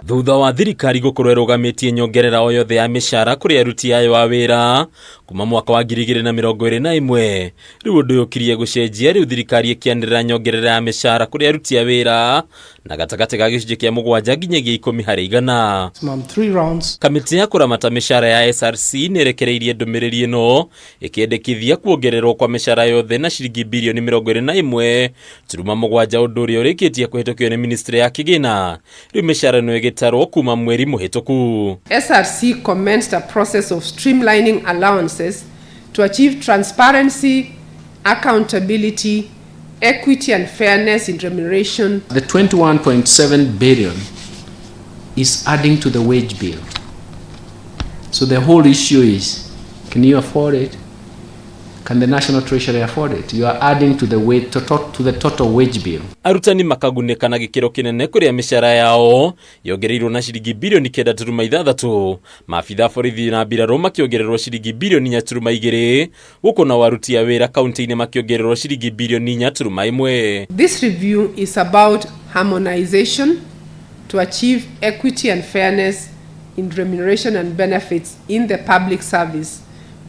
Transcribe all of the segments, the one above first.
Thutha wa thirikari gũkorwo ĩrũgamĩtie nyongerera o yothe ya mĩcara kũrĩ aruti ayo a wĩra kuma mwaka wa 2021, rĩu ũndũ ũyũ ũkirie gũcenjia. Rĩu thirikari ĩkĩanĩrĩra nyongerera ya mĩcara kũrĩ aruti a wĩra na gatagatĩ ga gĩcunjĩ kĩa 7 nginyagia 10%. Maximum three rounds. Kamĩtĩ ya kũramata mĩcara ya SRC nĩ ĩrekereirie ndũmĩrĩri ĩno ĩkĩendekithia kuongererwo kwa mĩcara yothe na ciringi birioni 21.7, ũndũ ũrĩa ũrĩkĩtie kũhĩtũkio nĩ ministry ya kĩgĩna. Rĩu mĩcara ĩno ĩgĩtarwo kuma mweri mũhĩtũku. SRC commenced a process of streamlining allowances to achieve transparency, accountability, equity and fairness in remuneration. The 21.7 billion is adding to the wage bill. So the whole issue is, can you afford it? Can the National Treasury afford it? You are adding to the wage, to the total wage bill. Arutani makagunĩka na gĩkĩro kĩnene, kũrĩa mĩcara yao yongereirwo na ciringi birioni 9.6. Maabitha borithi na mbirarũ makĩongererwo ciringi birioni 4.2, gũkũ nao aruti a wĩra kaunti-inĩ makĩongererwo ciringi birioni 4.1. This review is about harmonization to achieve equity and fairness in remuneration and benefits in the public service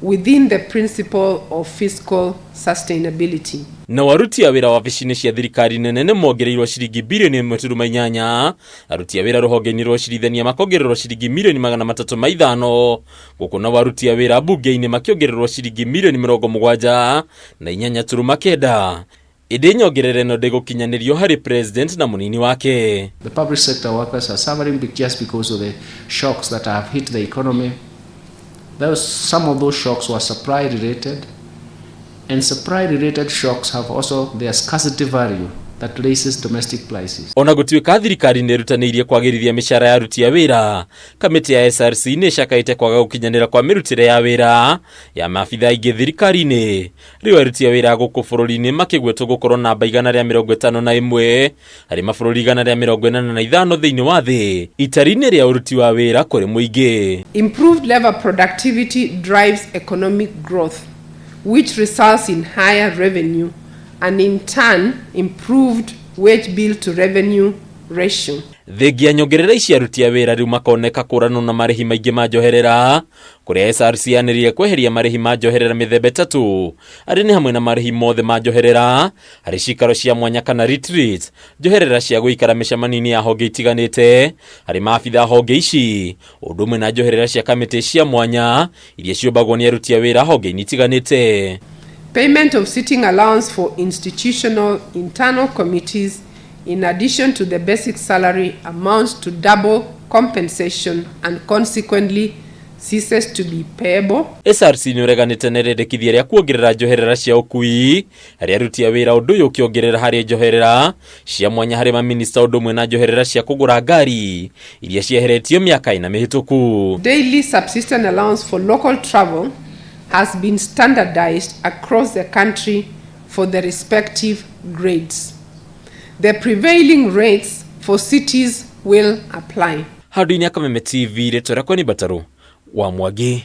within the principle of fiscal sustainability. Na aruti a wĩra wabici-inĩ cia thirikari nene nĩ mongereirwo ciringi birioni 1.8. Aruti a wĩra rũhonge-inĩ rwa ũcirithania makongererwo ciringi mirioni 305, gũkũ nao aruti a wĩra mbunge-inĩ makĩongererwo ciringi mirioni 78.9. Ĩndĩ nyongerera ĩno ndĩgũkinyanĩrio harĩ president na mũnini wake. The public sector workers are suffering just because of the shocks that have hit the economy. Some of those shocks were supply related, and supply related shocks have also their scarcity value that raises domestic prices. Ona gũtuĩka thirikari nĩ ĩrutanĩirie kwagĩrithia mĩcara ya aruti a wĩra, kamĩtĩ ya SRC nĩ ĩcakaĩte kwaga gũkinyanĩra kwa mĩrutĩre ya wĩra ya maabitha aingĩ thirikari-inĩ. Rĩu aruti a wĩra gũkũ bũrũri-inĩ makĩgwetwo gũkorwo namba 151 harĩ mabũrũri 185 thĩinĩ wa thĩ itari-inĩ rĩa ũruti wa wĩra kũrĩ mũingĩ. Improved labor productivity drives economic growth, which results in higher revenue and in turn improved wage bill to revenue ratio. Thengia nyongerera ici, aruti a wĩra rĩu makoneka kũranwo na marĩhi maingĩ ma njoherera, kũrĩa SRC yanĩrĩire kweheria marĩhi ma njoherera mĩthemba 3, arĩ nĩ hamwe na marĩhi mothe ma njoherera harĩ cikaro cia mwanya kana retreat, njoherera cia gũikara mĩcemanio-inĩ ya honge itiganĩte harĩ maabitha honge ici, ũndũ ũmwe na njoherera cia kamĩtĩ cia mwanya iria ciũmbagwo nĩ aruti a wĩra honge-inĩ itiganĩte. Payment of sitting allowance for institutional internal committees in addition to the basic salary amounts to double compensation and consequently ceases to be payable. SRC nĩ ũreganĩte na rĩendekithia rĩa kuongerera njoherera cia ũkui harĩ aruti a wĩra, ũndũ ũyũ ũkĩongerera harĩ njoherera cia mwanya harĩ maminista, ũndũ ũmwe na njoherera cia kũgũra ngari iria cieheretio mĩaka 4 mĩhĩtũku. Daily subsistence allowance for local travel has been standardized across the country for the respective grades. The prevailing rates for cities will apply. Handũ-inĩ ya Kameme TV, rĩtwa rĩakwa nĩ Mbatarũ wa Mwangi.